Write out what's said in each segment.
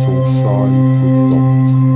zoo saib li thiaj txaus thiab.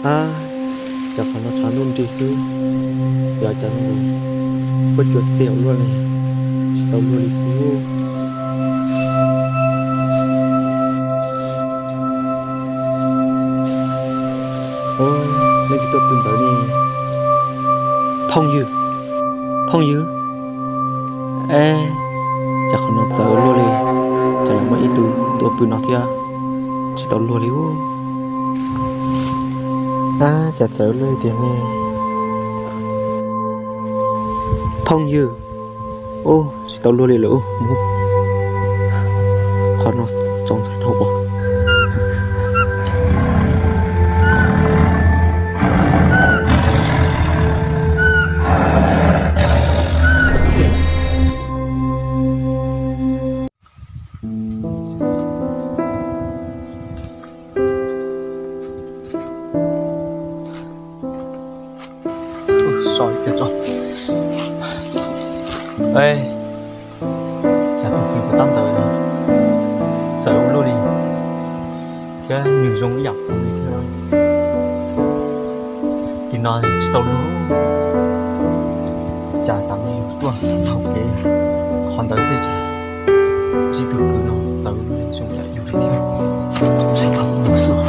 Ab, cas qhov no tshav ntuj nrig xwb, yog cas no kuj cuav txias luaj li, tsis tau luag li xwb. Ov, leej twg tuaj pw ntawd ne? Phooj ywg, phooj ywg. Ab, cas qhov no txawv luaj li, cas lawv muaj ib tug tuaj pw no thiab, tsis tau luag li ub. Ab, cas txawv luaj li tiag ne. Phooj ywg, ub, tsis tau luag li lawm ub, mus qhov no txaus ntshai dhau ub. So ib pliag tso. Cas tus kws kuv tab ntawd txawv ua luaj li thiab nws zoo ib yam kuv li thiab. Li no tsis tau luag. Cas tas li tuaj thaum kev qhov ntawd xwb ces ntsib tus kws no txawv ua luaj li zoo yam yus li thiab. Tsis tau luag xwb.